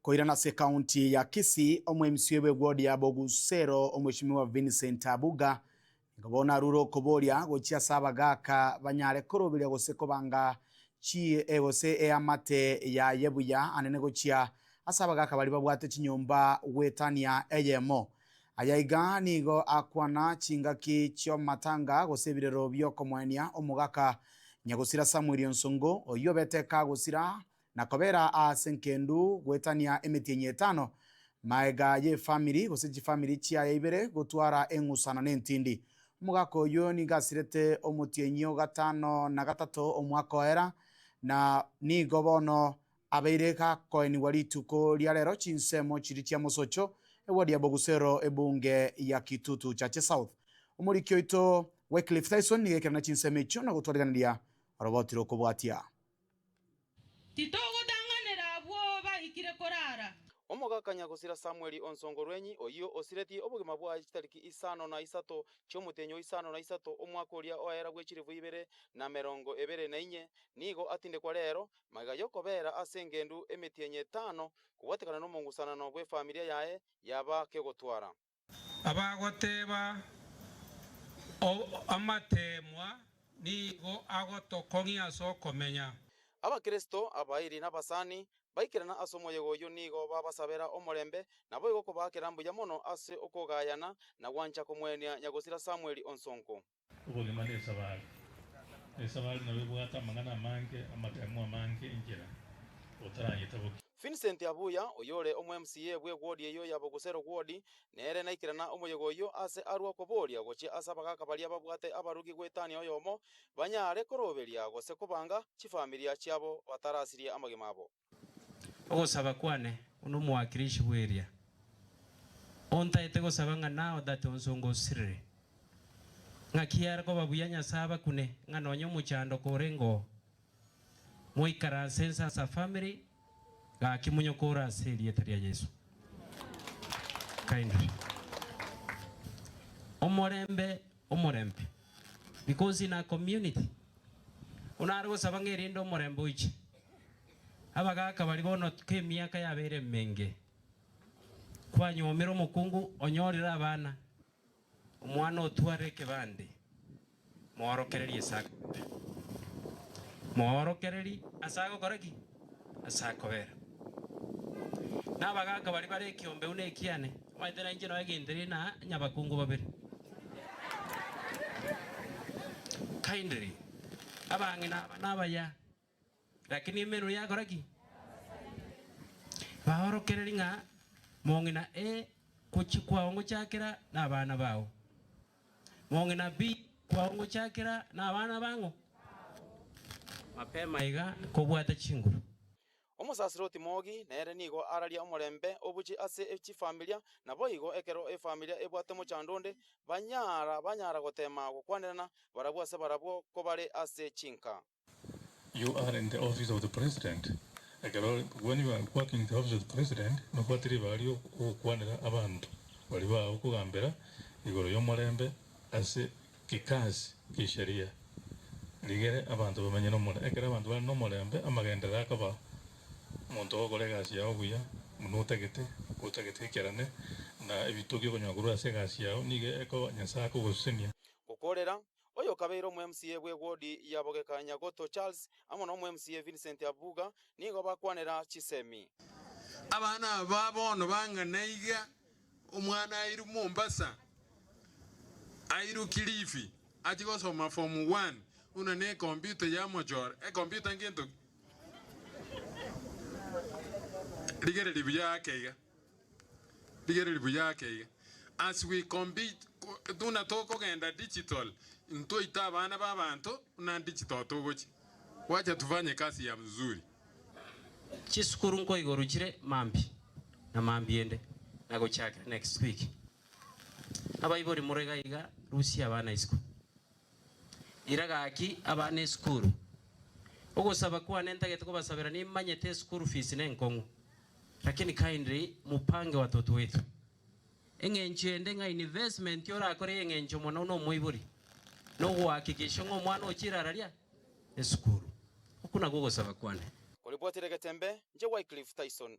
Koirana ase ekaunti ya Kisii, omoMCA bw'eward ya Bogusero Omweshimiwa Vincent Abuga nigo bono arure okoboria gochia ase abagaka banyare koroberia gose kobanga chi gose eamate yaye buya anene gochia ase abagaka baria babwate chinyomba goetania eyemo. Aya iga nigo akwana chingaki chi'omatanga gose ebirero bi'okomoenia omogaka Nyagosira Samuel Onsongo oyio obete kagosira na kobera aase enkendu goetania emetienyi etano magega y'efamiri gose chifamiri chiaye ibere gotwara eng'usano nentindi. Omogaka oyio nigo asirete omotienyi o gatano na gatato omwaka oera, na nigo bono abeire gakoenigwa rituko ria rero chinsemo chiria chia mosocho eward ya Bogusero ebunge ya Kitutu Chache South. Omoriki oito Wycliffe Tyson nigo aikerana chinsemo echio na gotwariganeria oroboti rokobwatia. Titogotang'anera abwo baikire korara. Omogaka nyagosira Samweli o nsongo-rwenyi, oyio osiretie obogima bwaye chitariki isano na isato chi'omotenyi o isano na isato omwaka oria oera bwe chilifu ibere na emerongo ebere na inye, nigo atindekwa rero, magega y'okobeera ase engendu emetienyi etano, kobwatekana nomongusanano bw'efamilia yaye yaba kegotwara. Abagoteeba, Amateemwa nigo agotokong'ia ase okomenya. Abakristo, abairi, na abasani baikerana ase omoyega oyio nigo babasabera omorembe, naboigo kobaakera mbuya mono ase okogayana na gwancha komwenia nyagosira Samweli Onsonko. Obogima nesabari. Esabari nabo ebwate amang'ana amange, amatemo amange, enchera otarayetabokie. Vincent Abuya, oyore omo-MCA bw'eward eyio ya Bogusero Ward, nere naikerana omoyega oyio ase arwe okoboria gochia ase abagaka baria babwate abarugi goetania oyomo banyare koroberia gose kobanga chifamilia chiabo batarasirie amagima abo. Ogosaba kwane buna omowakilishi bw'eria, ontaete gosaba ng'a now that Onsongo osirire, ng'aki yare koba buya Nyasae abakune ng'a nonye omochando korenge oo, moikaranse inse as a family gaki monyokore ase erieta ria Yeso. Kindly. Omorembe omorembe because in a community buna are gosaba ng'a erinde omorembe oiche. Abagaaka baria bono k'emiaka yabeire emenge, kwanyuomire omokungu onyorire abana, omwana otware ekebande, moorokererie ase akobera. Moorokererie ase agokora ki? Ase akobera. Na abagaaka baria bare ekiombe buna ekiane, omanyete na inche nonya egento ere na nyabakungu babere. Kindly, abang'ina aba nabaya. Lakini emenwa yakora ki? Baorokererie ng'a mong'ina A gochia kwao ngochakera nabana bao, mong'ina B kwao ngochakera nabana bang'o? Mapema iga kobwate chinguru. Omosasiroti Mogi nere nigo araria omorembe obuche ase chifamilia, naboigo ekero efamilia ebwate omochando onde, banyara banyara gotema gokwanerana barabwo ase barabwo kobare ase chinka. You are in the office of the president, ekero when you are working in the office of the president nobwate ribaga ria ogokwanera abanto baria bagokogambera igoro y'omorembe ase kikasi ki'esheria. Rigere abanto bamenye nomorembe. Ekero abanto bare nomorembe amagenderero akoba omonto ogokora egasi yao buya buna otagete, otagete ekerane na ebitoki okonyora korwa ase egasi yao nigo ekoba Nyasae akogosesenia. Gokorera, Oyokabeire omo-MCA bw'ewodi ya Bogeka Nyagoto Charles amo nomo-MCA Vincent Abuga nigo bakwanera chisemi. Abana aba bono bang'ana iga, omwana airwe Mombasa, airwe Kilifi, achie gosoma form one, buna ne ecomputer yamochora, ecomputer ngento ki? Rigereria buya ake iga. Rigereria buya ake iga, as we compete, buna tokogenda digital, ntoite abana ba abanto buna digital togochia. Wacha tufanye kazi ya mzuri. Chisukuru nkoigorwa chire mambia na mambia ende na gochakera next week. Abaibori more iga iga rusia abana isiko. Ira gaki abana esukuru. Ogosaba kwane ntagete kobasabera nimanyete eschool fees nenkong'u lakini kindly mupange watoto wetu. Eng'encho ende ng'a investment orakore yeng'encho mono buna omoibori nogohakikisha ng'a omwana ochire araria esukuru. Okwo nakwo ogosaba kwane. Koripotera Egetembe, inche Wycliffe Tyson.